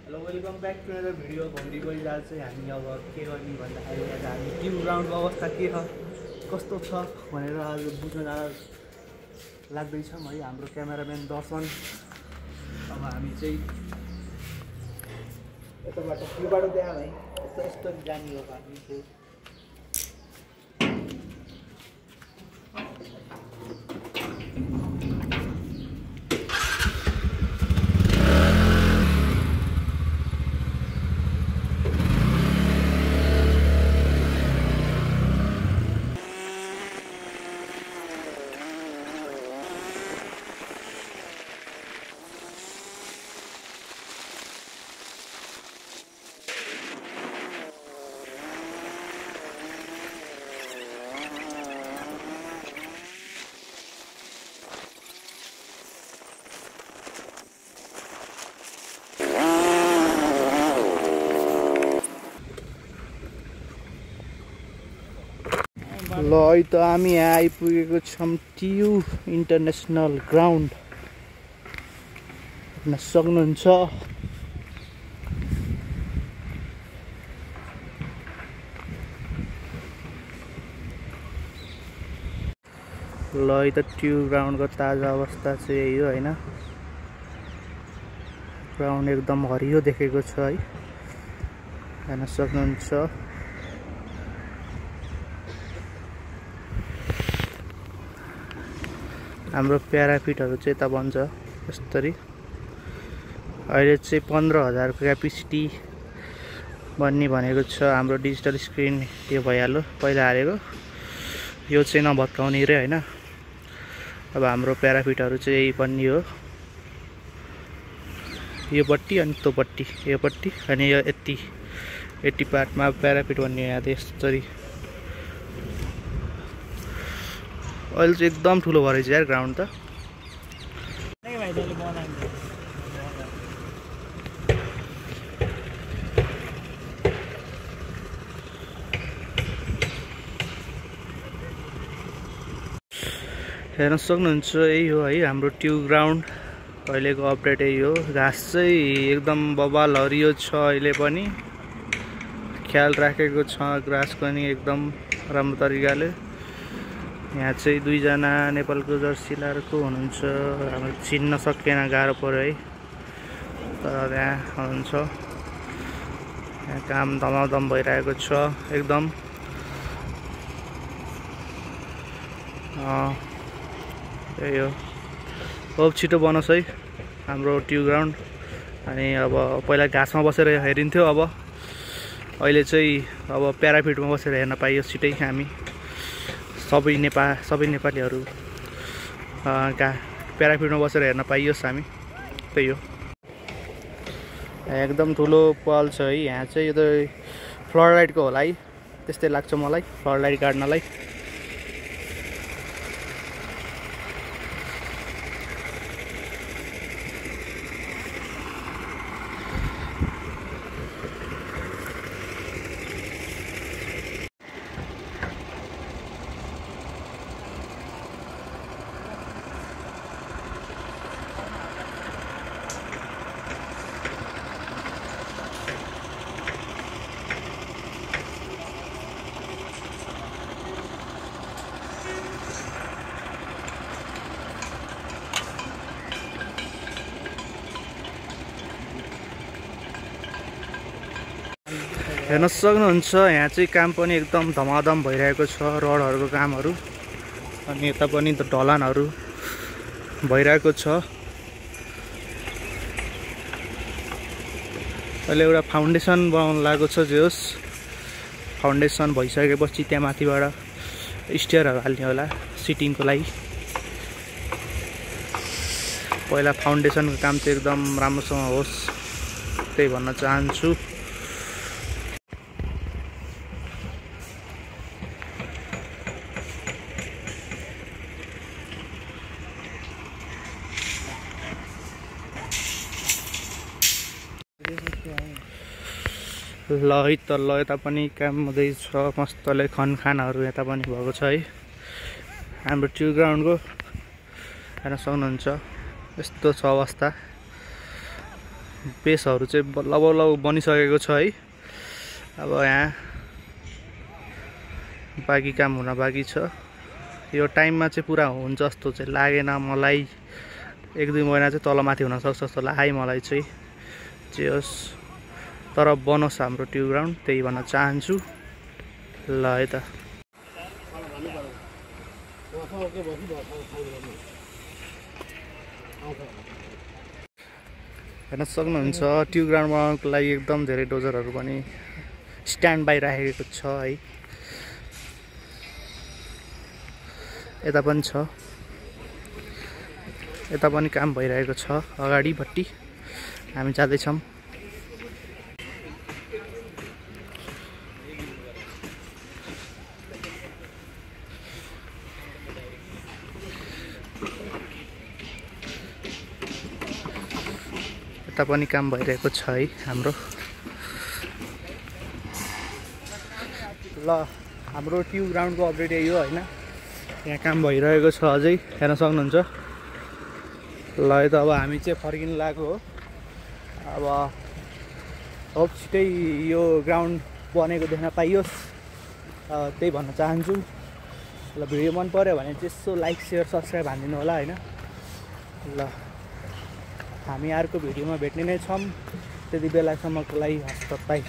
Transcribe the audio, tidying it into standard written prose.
Hello welcome back to another video. भोलि गइरहेको चाहिँ हामी अब के गर्ने भन्दाखेरि आज हामी टिम ग्राउन्डको अवस्था के छ कस्तो छ भनेर आज बुझ्न लाग्दैछौँ है। हाम्रो क्यामेराम्यान दर्शन अब हामी चाहिँ यताबाट यो बाटो त्यहाँ है यस्तो जाने हो हामी चाहिँ ल है त हामी यहाँ आइपुगेको छौँ टियु इन्टरनेसनल ग्राउन्ड हेर्न सक्नुहुन्छ। ल है त टियु ग्राउन्डको ताजा अवस्था चाहिँ यही हो होइन। ग्राउन्ड एकदम हरियो देखेको छ है हेर्न सक्नुहुन्छ। हाम्रो प्याराफिटहरू चाहिँ यता बन्छ यसरी। अहिले चाहिँ 15,000 क्यापेसिटी बन्ने भनेको छ। हाम्रो डिजिटल स्क्रिन यो भइहाल्यो पहिला हालेको, यो चाहिँ नभत्काउने रे होइन। अब हाम्रो प्याराफिटहरू चाहिँ यही बन्ने हो, यो पट्टि अनि त्यो पट्टि, यो पट्टि अनि यो यति पार्टमा प्याराफिट बन्ने यहाँ यसरी। अहिले चाहिँ एकदम ठुलो भएर चाहिँ यार ग्राउन्ड त। हेर्न सक्नुहुन्छ यही हो है हाम्रो टियु ग्राउन्ड। अहिलेको अपडेट यही हो। घाँस चाहिँ एकदम बबाल हरियो छ, अहिले पनि ख्याल राखेको छ ग्रासको नि एकदम राम्रो तरिकाले। यहाँ चाहिँ दुईजना नेपालको जर्सी लाएको हुनुहुन्छ, हाम्रो चिन्न सकिएन, गाह्रो पऱ्यो है। तर त्यहाँ हुनुहुन्छ, यहाँ काम धमाधम भइरहेको छ एकदम। यही हो, अब छिटो बनोस् है हाम्रो टियु ग्राउन्ड। अनि अब पहिला घाँसमा बसेर हेरिन्थ्यो, अब अहिले चाहिँ अब प्याराफिटमा बसेर हेर्न पाइयोस् छिटै। हामी सबै नेपालीहरू प्याराफिटमा बसेर हेर्न पाइयोस् हामी, त्यही हो। एकदम ठुलो पहल छ है यहाँ चाहिँ। यो त फ्लड लाइटको होला है, त्यस्तै लाग्छ मलाई फ्लड लाइट काट्नलाई। हेर्न सक्नुहुन्छ यहाँ चाहिँ काम पनि एकदम धमाधम भइरहेको छ, रडहरूको कामहरू। अनि यता पनि त ढलानहरू भइरहेको छ। अहिले एउटा फाउन्डेसन बनाउन लागेको छ। जे होस्, फाउन्डेसन भइसकेपछि त्यहाँ माथिबाट स्टेयरहरू हाल्ने होला सिटिङको लागि। पहिला फाउन्डेसनको काम चाहिँ एकदम राम्रोसँग होस्, त्यही भन्न चाहन्छु। ल है त ल यता पनि काम हुँदैछ मस्तले, खनखानहरू यता पनि भएको छ है हाम्रो टियु ग्राउन्डको। हेर्न सक्नुहुन्छ यस्तो छ अवस्था। बेसहरू चाहिँ बल्ल बल्ल बनिसकेको छ है। अब यहाँ बाँकी काम हुन बाँकी छ। यो टाइममा चाहिँ पुरा हुन्छ जस्तो चाहिँ लागेन मलाई। 1-2 महिना चाहिँ तलमाथि हुनसक्छ जस्तो लाग्यो मलाई चाहिँ। जे होस् तर बनोस् हाम्रो ट्यु ग्राउन्ड, त्यही भन्न चाहन्छु। ल है त हेर्न सक्नुहुन्छ ट्यु ग्राउन्ड बनाउनको लागि एकदम धेरै डोजरहरू पनि स्ट्यान्ड बाई राखेको छ है। यता पनि छ, यता पनि काम भइरहेको छ अगाडिपट्टि। हामी जाँदैछौँ। यता पनि काम भइरहेको छ है हाम्रो। ल हाम्रो ट्यु ग्राउन्डको अपडेट यही हो होइन। यहाँ काम भइरहेको छ अझै, हेर्न सक्नुहुन्छ। ल है त अब हामी चाहिँ फर्किन लागेको हो। अब होप छिटै यो ग्राउन्ड बनेको देख्न पाइयोस्, त्यही भन्न चाहन्छु। ल भिडियो मन पर्यो भने चाहिँ यसो लाइक सेयर सब्सक्राइब हानिदिनु होला होइन। ल हामी अर्को भिडियोमा भेट्ने नै छौँ। त्यति बेलासम्मको लागि हस्त बाइ।